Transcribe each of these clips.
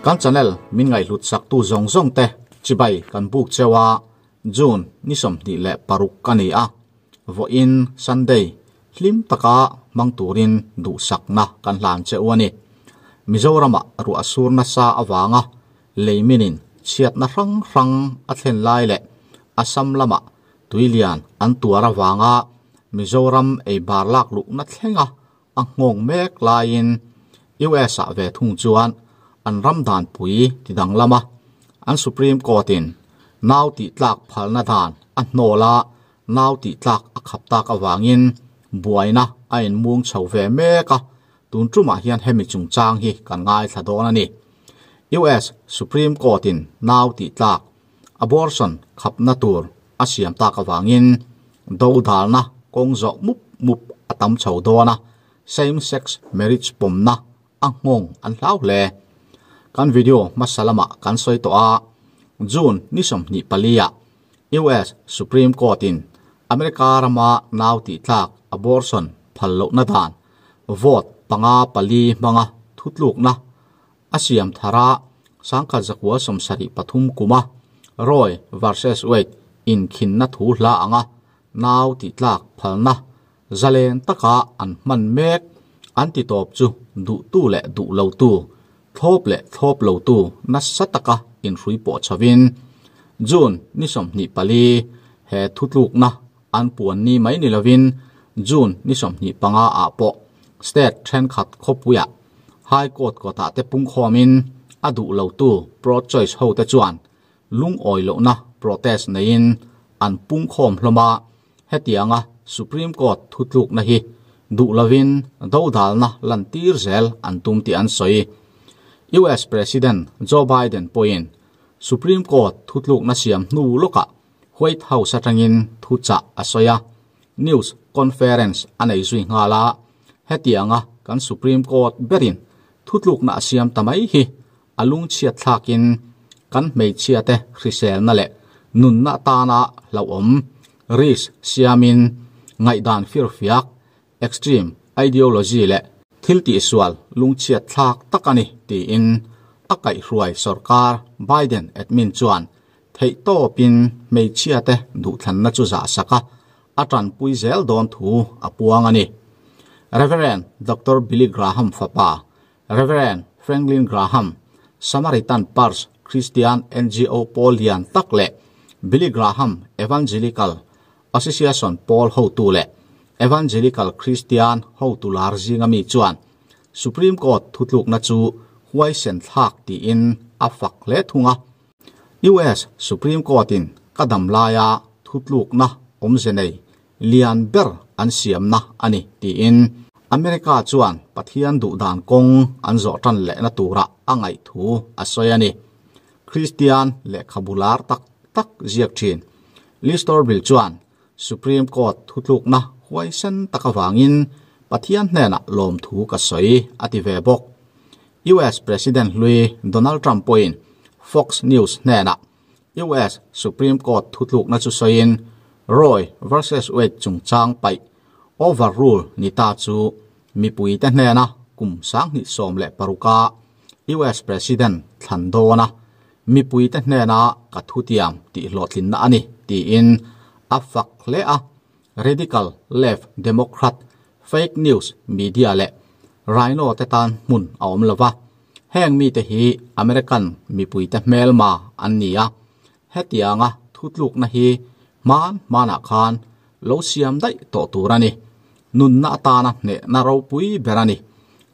Kan channel min ngaihhlut sak tu zawng zawng te chibai kan buk cheu a, June ni 26 ka ni a, vawiin Sunday hlim taka hmang turin duhsakna kan hlan cheu a ni. Mizoramah ruah sur nasa avanga leiminin chhiatna hrang hrang a thlen lai leh Assam lamah tuilian an tuar avanga Mizoram ei bar lak luhna thlenga a nghawng mek laiin US ah ve thung chuan an ram danpui ti danglam a, an Supreme Court in nau tih tlak phalna dan a hnawl a, nau tih tlak a khap tak avangin buaina a inmung chho ve mek a, tun tumah hian hemi chungchang hi kan ngaithla dawn a ni. US Supreme Court in nau tih tlak, abortion, khapna tur a siam tak avangin dodalna kawng zawh mup mup a tam chho dawn a, same sex marriage pawmna a nghawng an hlau hle. Kan video hmasa lamah kan sawi tawh a, June ni 24 ah US Supreme Court in America rama nau tih tlak, abortion, phal lohna dan vote panga pali hmanga thutlukna a siam thar a, 1973 kuma Roe versus Wade inkhinna thu hla anga nau tih tlak phalna zalen taka an hman mek an ti tawp chu duhtu leh duh lotu, thlawp leh thlawp lotu nasa taka inhrui pawh chhovin June ni 24 he thutlukna an puan ni mai ni lovin June ni 25 ah pawh state thenkhat khawpuiah High Court kawtah te pungkhawmin a duh lotu pro-choice ho te chuan lungawi lohna protest neiin an pungkhawm hlawm a, hetianga Supreme Court thutlukna hi duh lovin dodalna lantir zel an tum tih an sawi. US President Joe Biden pawhin Supreme Court thutlukna siam hnu lawkah White House atangin thuchah a sawi a, news conference a nei zui nghal a, hetianga kan Supreme Court berin thutlukna a siam ta mai hi a lungchhiat thlakin kan hmeichhia te hriselna leh nunna atana hlauhawm, risk, siamin ngaihdan firfiak, extreme ideology, leh thil tihsual lungchhiat thlak tak a ni tiin a kaihhruai sorkar Biden admin chuan theihtawpin hmeichhia te duhthlanna chu zahsak a, a tanpui zel dawn thu a puang a ni. Rev. Doctor Billy Graham fapa Rev. Franklin Graham, Samaritan Purse Christian NGO pawl lian tak leh Billy Graham Evangelical Association pawl hotu leh Evangelical Christian hotu lar zinga mi chuan Supreme Court thutlukna chu huaisen thlak tiin a fak hle thung a. US Supreme Court-in ka dam laia thutlukna awmze nei lian ber an siamna a ni tiin America chuan Pathian duhdan kawng an zawh tan lehna tura a ngaih thu a sawi a ni. Kristian lehkhabu lar tak tak ziak thin Liz Torville chuan Supreme Court thutlukna huaisen tak avangin Pathian hnenah lawmthu ka sawi a ti ve bawk. US President hlui Donald Trump pawhin Fox News hnenah US Supreme Court thutlukna chu sawiin Roe versus Wade chungchang paih overrule ni ta chu mipuite hnena kum 2016a US President thlan dawna mipuite hnena ka thutiam tih hlawhtlinna a ni tiin a fak hle a. Radical left Democrat, fake news media leh rhino te tan hmun a awm lo va, heng mite hi American mipuite hmelma an ni a, hetianga thutlukna hi hman hmanah khan lo siam daih tawh tur a ni. Nunna atana hnehna ropui ber a ni.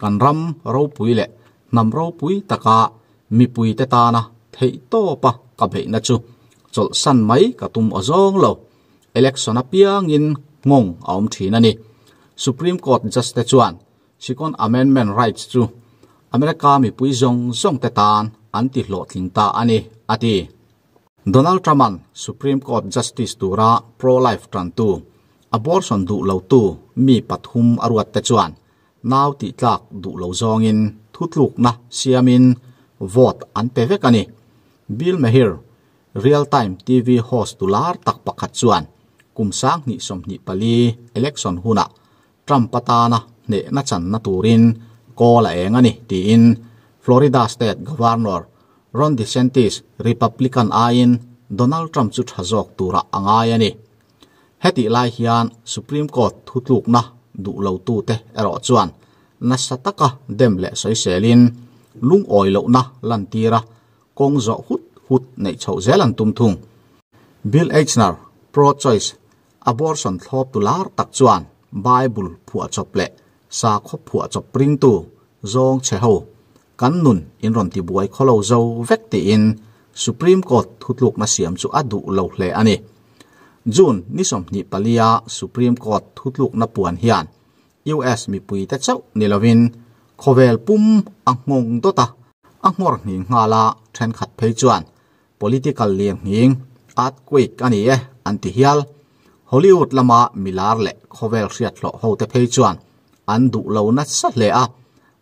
Kan ram ropui leh hnam ropui taka mipuite tana theihtawpa ka beihna chu chawlhsan mai ka tum aw zawng lo. Election apiangin nghawng a awm thin a ni. Supreme Court judge te chuan Second Amendment rights chu America mipui zawng zawng te tan an ti hlawhtling ta a ni, a ti. Donald Trump-a'n Supreme Court Justice tura pro-life tantu, abortion duh lotu mi pathum a ruat te chuan nau tih tlak duh lo zawngin thutlukna siamin vote an pe vek a ni. Bill Maher, Real Time TV host tu lar tak pakhat chuan kum 2024 election hunah Trump atana hnehna channa turin kawl a eng a ni tiin Florida State Governor Ron DeSantis, Republican aiin Donald Trump chu tha zawk tura a ngai a ni. Hetih lai hian Supreme Court thutlukna duh lotute erawh chuan nasa taka dem leh sawiselin lungawi lohna lantira kawng zawh hut hut neih chhoh zel an tum thung. Bill Eichner, pro-choice, abortion thlawp tu lar tak chuan Bible phuahchawp leh sakhaw phuahchawp ringtu zawng chhe ho kan nun in rawn tibuai khawlo zo vek tiin Supreme Court thutlukna siam chu a duh lo hle a ni. June ni 24-a Supreme Court thutlukna puan hian US mipuite chauh ni lovin khawvel pum a nghawng dawt a, a nghawr nghing nghal a, thenkhat phei chuan political lianghing, earthquake, a ni e an ti hial. Hollywood lama milar leh khawvel hriathlawh hote phei chuan an duh lo nasa hle a,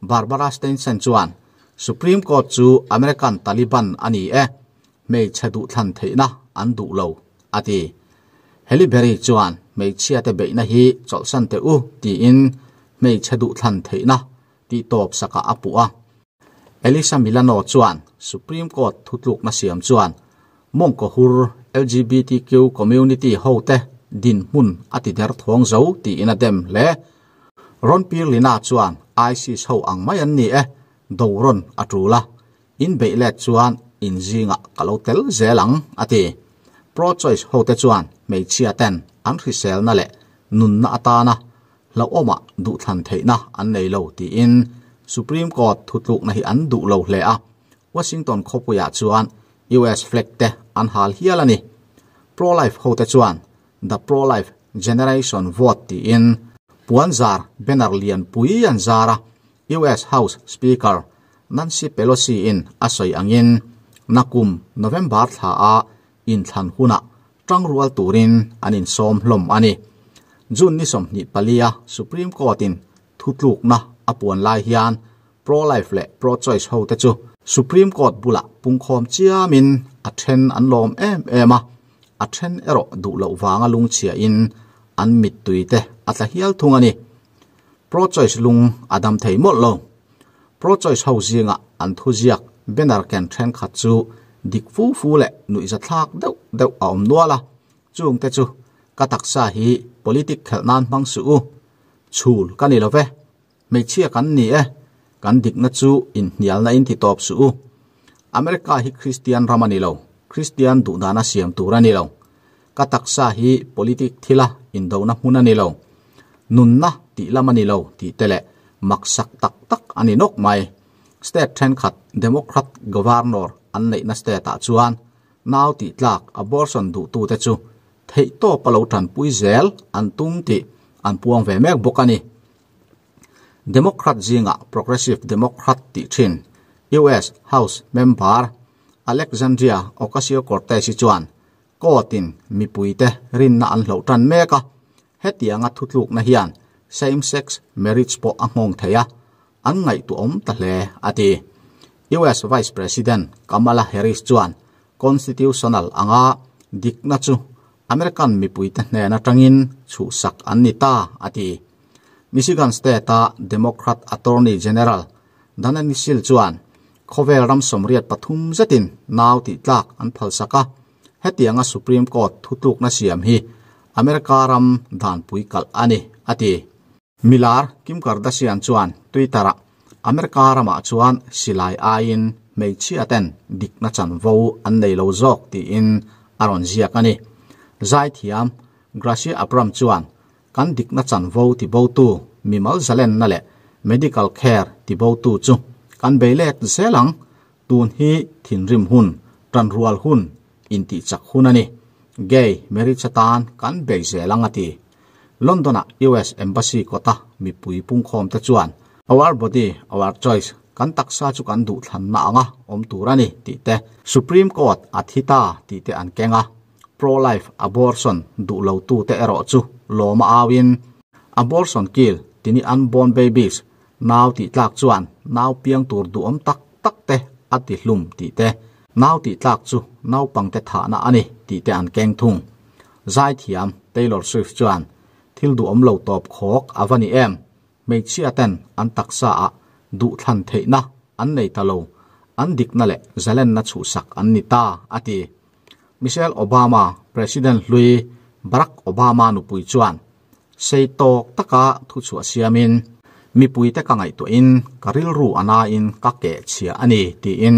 Barbara Steinsen chuan Supreme Court chu American Taliban a ni e, hmeichhe duhthlan theihna an duh lo a ti. Halle Berry chuan hmeichhiate beihna hi chawlhsan teh u tiin hmeichhe duhthlan theihna tihtawp sakah a puh a. Elisa Milano chuan Supreme Court thutlukna siam chuan mawngkaw hur LGBTQ community hote dinhmun a ti der thawng zo tiin a dem hle. Ron Pirlina chuan ISIS ho ang mai an ni e, do rawn a tul a, in beih let chuan in zingah ka lo tel zel ang a ti. Pro-choice hote chuan hmeichhia ten an hriselna leh nunna atana hlauhawmah duhthlan theihna an nei lo tiin Supreme Court thutlukna hi an duh lo hle a, Washington khawpuiah chuan US flag te an hal hial a ni. Pro-life hote chuan The Pro-life Generation Vote tiin puanzar banner lianpui an zar a, US House Speaker Nancy Pelosi in a sawi angin nakum November thla a inthlan hunah tangrual turin an insawm hlawm a ni. June ni 24 a Supreme Court in thutlukna a puan lai hian pro-life leh pro-choice hote chu Supreme Court bulah pungkhawm chiamin a then an lawm em em a, a then erawh duh loh vanga lungchhia in an mittuite a tla hial thung a ni. Pro-choice lung a dam thei mawlh lo. Pro-choice ho zinga an thuziak banner ken thenkhat chu dik fu fu leh nuihza thlak deuh deuh a awm nual a, chungte chu ka taksa hi politic khelh nan hmang suh u, chhul ka ni love, hmeichhia kan ni e, kan dikna chu inhnialna in ti tawp suh u. America hi Kristian ram a ni lo, Kristian duhdana siam tur a ni lo. Ka taksa hi politic thila indona hmun a ni lo, nunna tih lam a ni lo tih te leh maksak tak tak a ni nawk mai. State thenkhat Democrat Governor an neihna state ah chuan nau tih tlak abortion duhtute chu theihtawp a lo tanpui zel an tum tih an puang ve mek bawk a ni. Democrat zingah Progressive Democrat tih thin US House member Alexandria Ocasio-Cortez hi chuan court in mipuite rinna an hloh tan mek a, hetianga thutlukna hian same-sex marriage pawh a nghawng thei a, an ngaihtuahawm ta hle a ti. US Vice President Kamala Harris chuan constitutional anga dikna chu American mipuite hnen atangin chhuhsak an ni ta a ti. Michigan State a Democrat Attorney General Dana Nessel chuan khawvel ram 83 zetin nau tih tlak an phalsak a, hetianga Supreme Court thutlukna siam hi America ram danpui kalh a ni a ti. Milar Kim Kardashian chuan Twitter ah America ramah chuan silai aiin hmeichhia ten dikna chanvo an nei lo zawk tiin a rawn ziak a ni. Zaithiam Gracie Abrams chuan kan dikna chanvo tibotu mimal zalenna leh medical care tibotu chu kan beilet zel ang, tun hi thinrim hun, tanrual hun, intih chak hun a ni. Gay marriage atan kan bei zel ang a ti. London ah US Embassy kawta mipui pungkhawm te chuan Our body, our choice, kan taksa chu kan duhthlanna anga awm tur a ni tih te, Supreme Court a thi ta tih te an keng a, pro-life abortion duh lotu te erawh chu lawm a auin abortion kill tini unborn babies nau tih tlak chuan nau piang tur duhawm tak tak te a ti hlum tih te, nau tih tlak chu naupangte thahna a ni tih te an keng thung. Zaithiam Taylor Swift chuan thil duhawm lo tawp khawk a va ni em, hmeichhia ten an taksa ah duhthlan theihna an nei ta lo, an dikna leh zalenna chhuhsak an ni ta, a ti. Michelle Obama, President hlui Barack Obama nupui chuan sei tawk taka thuchhuah siamin, Mipuite ka ngaihtuahin ka rilru a nain ka keh chhia a ni, tiin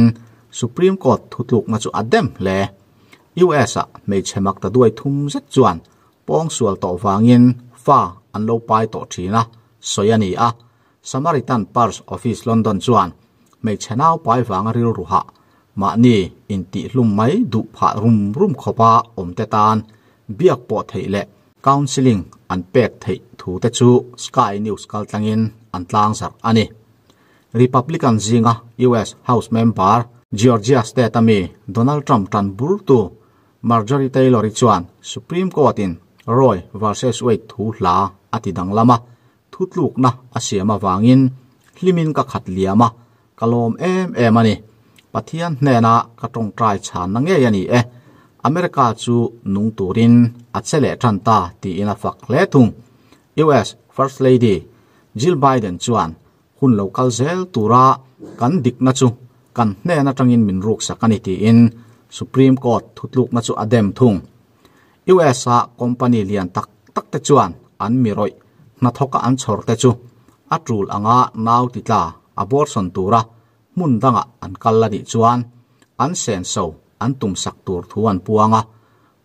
Supreme Court thutlukna chu a dem hle. US-ah hmeichhe makta duai thum zet chuan pawngsual tawh vangin fa an lo pai tawh thin a, sawi a ni a. Samaritan Purse Office London chuan hmeichhe nau pai vanga rilru hah mahni intihhlum mai duh phah rum rum khawpa awmte tan biak pawh theih leh counselling an pek theih thu te chu Sky News kaltlangin an tlangzarh a ni. Republican zinga US House member Georgia state-a mi Donald Trump tan burtu Marjorie Taylor-i chuan Supreme Court-in Roe versus Wade thu hla a ti danglam a, thutlukna a siam avangin hlimin ka khat liam a, ka lawm em em a ni. Pathian hnena ka tawngtai chhanna ngei a ni e. America chu nung turin a che leh tan ta tiin a fak hle thung. US First Lady Jill Biden chuan hun lo kal zel tura kan dikna chu kan hnen atangin min ruksak a ni tiin Supreme Court thutlukna chu a dem thung. US-a company lian tak tak te chuan an mi rawih hnathawka an chhawr te chu a tul anga nau ti tla abortion tura hmun dangah an kal a nih chuan an senso an tumsak tur thu an puang a.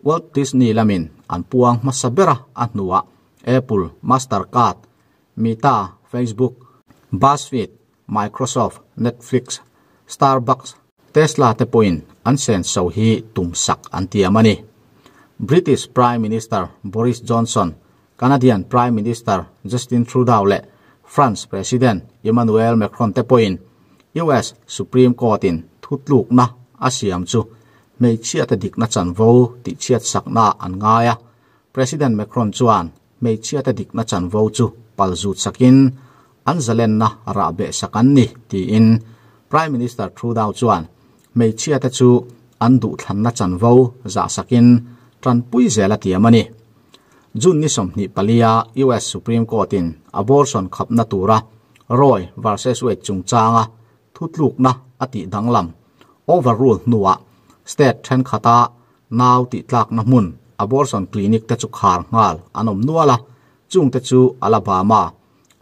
Walt Disney lamin an puang hmasa bera a hnuah Apple, Mastercard, Meta, Facebook, BuzzFeed, Microsoft, Netflix, Starbucks, Tesla te pawhin an senso hi tumsak an tiam a ni. British Prime Minister Boris Johnson, Canadian Prime Minister Justin Trudeau leh France President Emmanuel Macron te pawhin US Supreme Court-in thutlukna a siam chu hmeichhiate dikna chanvo tihchhiatsakna an ngai a. President Macron chuan hmeichhiate dikna chanvo chu palzut sakin an zalenna rah beh sak an ni tiin Prime Minister Trudeau chuan hmeichhiate chu an duhthlanna chanvo zah sakin tanpui zel a tiam a ni. June ni 24-a US Supreme Court-in abortion khapna tura Roe versus Wade chungchanga thutlukna a tih danglam overrule hnuah state thenkhata nau tih tlakna hmun abortion clinic te chu khar nghal an awm nual a, chungte chu Alabama,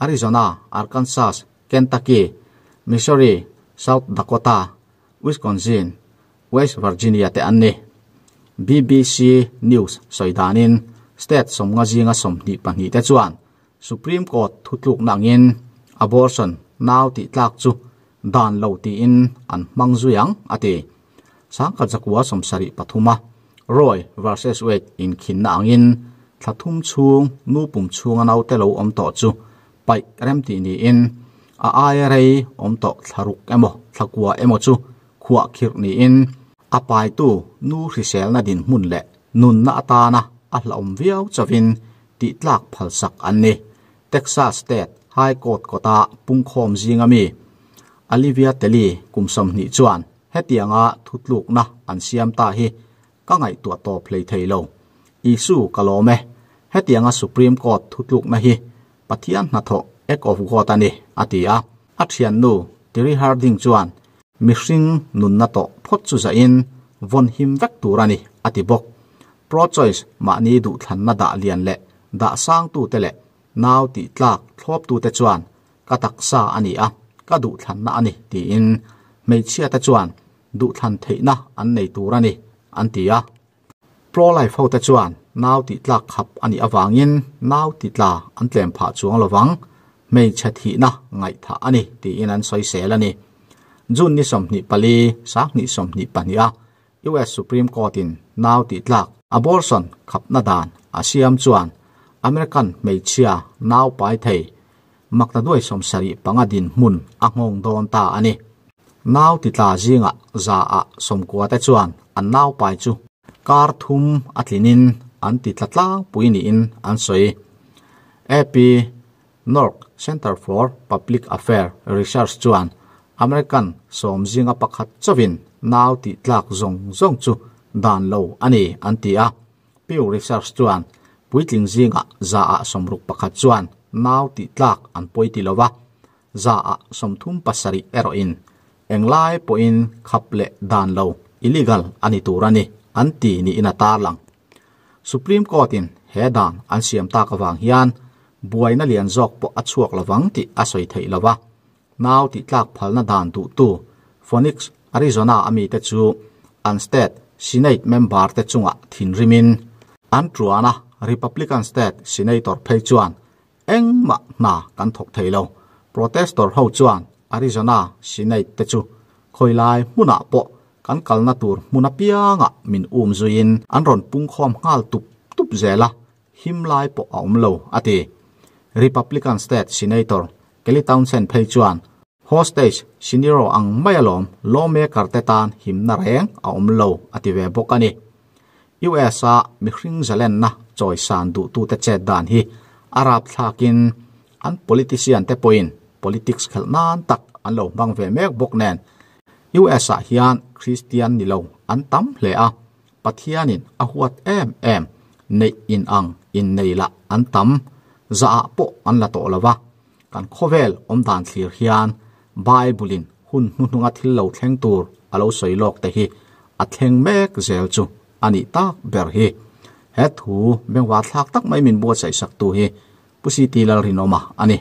Arizona, Arkansas, Kentucky, Missouri, South Dakota, Wisconsin, West Virginia te an ni. BBC News sawi danin state 50 zinga 22 te chuan Supreme Court thutlukna angin abortion nau tih tlak chu dan lo tiin an hmang zui ang a ti. 1973-a Roe versus Wade inkhinna angin thla thum chhung nu pum chhunga naute lo awm tawh chu paih rem tih niin a aia rei awm tawh thla ruk emaw thla kua emaw chu khuah khirh niin a paitu nu hriselna dinhmun leh nunna atana a hlauhawm viau chauhin tih tlak phalsak an ni. Texas State High Court kawta pungkhawm zinga mi Olivia Telli kum 20 chuan hetianga thutlukna an siam ta hi ka ngaihtuah tawp hlei thei lo. Isu ka lawm e. Hetianga Supreme Court thutlukna hi Pathian hnathawh Act of God a ni, a ti a. A thiannu Terry Harding chuan mihring nunna tawh phawt chu zahin vawn him vek tur a ni, a ti bawk. Pro-choice mahni duhthlanna dah lian leh dah sangtute leh nau tih tlak thlawptute chuan ka taksa a ni a, ka duhthlanna a ni tiin hmeichhiate chuan duhthlan theihna an nei tur a ni, an ti a. Pro-life hote chuan nau tih tlak khap a nih avangin nau ti tla an tlem phah chuang lovang, hmeichhe thihna ngaihthah a ni tiin an sawisel a ni. June ni 24, 2022-a US Supreme Court-in nau tih tlak abortion khapna dan a siam chuan American hmeichhia nau pai thei maktaduai 75 dinhmun a nghawng dawn ta a ni. Nau ti tla zingah za ah 90 te chuan an nau pai chu kar thum a tlinin an ti tla tlangpui niin an sawi. AP NORC Center for Public Affair Research chuan American 10 zinga pakhat chauhin nau tih tlak zawng zawng chu dan lo a ni an ti a. Pew Research chuan puitling zingah za ah 61 chuan nau tih tlak an pawi ti lova, za ah 37 erawhin englai pawhin khap leh dan lo, illegal, a ni tur a ni, an ti niin a tarlang. Supreme Court-in he dan an siam tak avang hian buaina lian zawk pawh a chhuak lovang tih a sawi theih lo va. Nau tih tlak phalna dan duhtu Phoenix, Arizona a mite chu an state Senate member te chungah thinrimin an tuan a, Republican state senator phei chuan engmah hna kan thawk thei lo. Protestor ho chuan Arizona Senate te chu khawilai hmunah pawh kan kalna tur hmun apiangah min um zuiin an rawn pungkhawm nghal tup tup zel a, him lai pawh a awm lo, a ti. Republican state senator Kelly Townsend phei chuan hostage scenario ang mai alawm lawmaker te tan himna reng a awm lo, a ti ve bawk a ni. US-a mihring zalenna chawisan duhtute chet dan hi a rapthlakin an politician te pawhin politics khelh nan tak an lo hmang ve mek bawk nen. US-ah hian Kristian ni lo an tam hle a, Pathianin a huat em em neih in ang innei lah an tam, zahah pawh an la tawh lo va. Kan khawvel awm dan thlir hian Bible-in hun hnuhnunga thil lo thleng tur a lo sawi lawk te hi a thleng mek zel chu a nih tak ber hi. He thu bengvar thlak tak mai min buatsaih saktu hi Pu CT Lalrinawma a ni.